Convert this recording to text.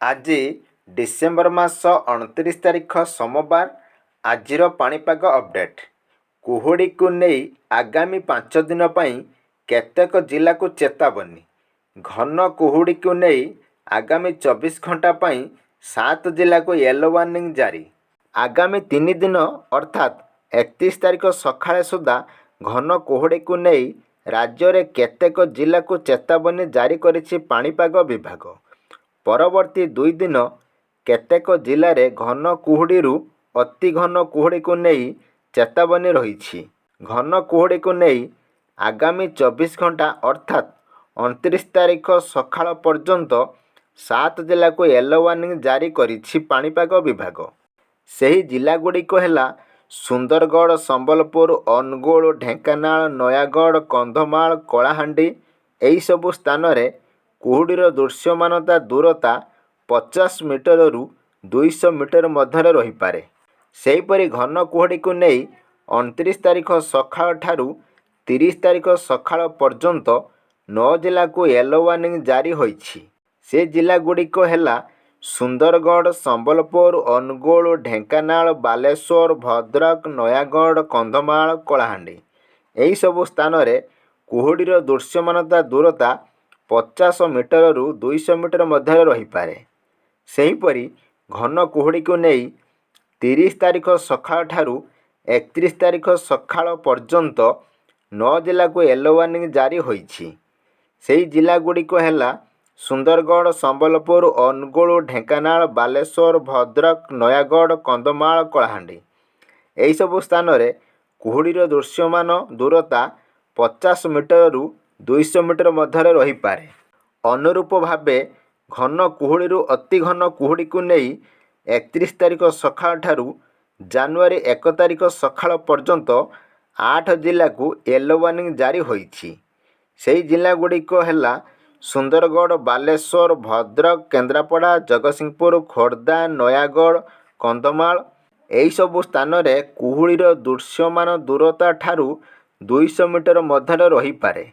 ଆଜି ଡିସେମ୍ବର ମାସ 29 ତାରିଖ ସୋମବାର। ଆଜିର ପାଣିପାଗ ଅପଡେଟ୍। କୁହୁଡ଼ିକୁ ନେଇ ଆଗାମୀ 5 ଦିନ ପାଇଁ କେତେକ ଜିଲ୍ଲାକୁ ଚେତାବନୀ। ଘନ କୁହୁଡ଼ିକୁ ନେଇ ଆଗାମୀ 24 ଘଣ୍ଟା ପାଇଁ 7 ଜିଲ୍ଲାକୁ ୟେଲୋ ୱାର୍ଣ୍ଣିଂ ଜାରି। ଆଗାମୀ 3 ଦିନ ଅର୍ଥାତ୍ 31 ତାରିଖ ସକାଳ ସୁଦ୍ଧା ଘନ କୁହୁଡ଼ିକୁ ନେଇ ରାଜ୍ୟରେ କେତେକ ଜିଲ୍ଲାକୁ ଚେତାବନୀ ଜାରି କରିଛି ପାଣିପାଗ ବିଭାଗ। ପରବର୍ତ୍ତୀ 2 ଦିନ କେତେକ ଜିଲ୍ଲାରେ ଘନ କୁହୁଡ଼ିରୁ ଅତି ଘନ କୁହୁଡ଼ିକୁ ନେଇ ଚେତାବନୀ ରହିଛି। ଘନ କୁହୁଡ଼ିକୁ ନେଇ ଆଗାମୀ 24 ଘଣ୍ଟା ଅର୍ଥାତ୍ 29 ତାରିଖ ସକାଳ ପର୍ଯ୍ୟନ୍ତ 7 ଜିଲ୍ଲାକୁ ୟେଲୋ ୱାର୍ଣ୍ଣିଂ ଜାରି କରିଛି ପାଣିପାଗ ବିଭାଗ। ସେହି ଜିଲ୍ଲାଗୁଡ଼ିକ ହେଲା ସୁନ୍ଦରଗଡ଼, ସମ୍ବଲପୁର, ଅନୁଗୁଳ, ଢେଙ୍କାନାଳ, ନୟାଗଡ଼, କନ୍ଧମାଳ, କଳାହାଣ୍ଡି। ଏହିସବୁ ସ୍ଥାନରେ କୁହୁଡ଼ିର ଦୃଶ୍ୟମାନତା ଦୂରତା 50 ମିଟରରୁ 200 ମିଟର ମଧ୍ୟରେ ରହିପାରେ। ସେହିପରି ଘନ କୁହୁଡ଼ିକୁ ନେଇ 29 ତାରିଖ ସକାଳଠାରୁ 30 ତାରିଖ ସକାଳ ପର୍ଯ୍ୟନ୍ତ 9 ଜିଲ୍ଲାକୁ ୟେଲୋ ୱାର୍ଣ୍ଣିଂ ଜାରି ହୋଇଛି। ସେ ଜିଲ୍ଲାଗୁଡ଼ିକ ହେଲା ସୁନ୍ଦରଗଡ଼, ସମ୍ବଲପୁର, ଅନୁଗୁଳ, ଢେଙ୍କାନାଳ, ବାଲେଶ୍ୱର, ଭଦ୍ରକ, ନୟାଗଡ଼, କନ୍ଧମାଳ, କଳାହାଣ୍ଡି। ଏହିସବୁ ସ୍ଥାନରେ କୁହୁଡ଼ିର ଦୃଶ୍ୟମାନତା ଦୂରତା 50 ମିଟରରୁ 200 ମିଟର ମଧ୍ୟରେ ରହିପାରେ। ସେହିପରି ଘନ କୁହୁଡ଼ିକୁ ନେଇ 30 ତାରିଖ ସକାଳଠାରୁ 31 ତାରିଖ ସକାଳ ପର୍ଯ୍ୟନ୍ତ 9 ଜିଲ୍ଲାକୁ ୟେଲୋ ୱାର୍ଣ୍ଣିଂ ଜାରି ହୋଇଛି। ସେହି ଜିଲ୍ଲାଗୁଡ଼ିକ ହେଲା ସୁନ୍ଦରଗଡ଼, ସମ୍ବଲପୁର, ଅନୁଗୁଳ, ଢେଙ୍କାନାଳ, ବାଲେଶ୍ୱର, ଭଦ୍ରକ, ନୟାଗଡ଼, କନ୍ଧମାଳ, କଳାହାଣ୍ଡି। ଏହିସବୁ ସ୍ଥାନରେ କୁହୁଡ଼ିର ଦୃଶ୍ୟମାନ ଦୂରତା 50 ମିଟରରୁ 200 ମିଟର ମଧ୍ୟରେ ରହିପାରେ। ଅନୁରୂପ ଭାବେ ଘନ କୁହୁଡ଼ିରୁ ଅତି ଘନ କୁହୁଡ଼ିକୁ ନେଇ 31 ତାରିଖ ସକାଳଠାରୁ ଜାନୁଆରୀ 1 ତାରିଖ ସକାଳ ପର୍ଯ୍ୟନ୍ତ 8 ଜିଲ୍ଲାକୁ ୟେଲୋ ୱାର୍ଣ୍ଣିଂ ଜାରି ହୋଇଛି। ସେହି ଜିଲ୍ଲାଗୁଡ଼ିକ ହେଲା ସୁନ୍ଦରଗଡ଼, ବାଲେଶ୍ୱର, ଭଦ୍ରକ, କେନ୍ଦ୍ରାପଡ଼ା, ଜଗତସିଂହପୁର, ଖୋର୍ଦ୍ଧା, ନୟାଗଡ଼, କନ୍ଧମାଳ। ଏହିସବୁ ସ୍ଥାନରେ କୁହୁଡ଼ିର ଦୃଶ୍ୟମାନ ଦୂରତା ଠାରୁ 200 ମିଟର ମଧ୍ୟରେ ରହିପାରେ।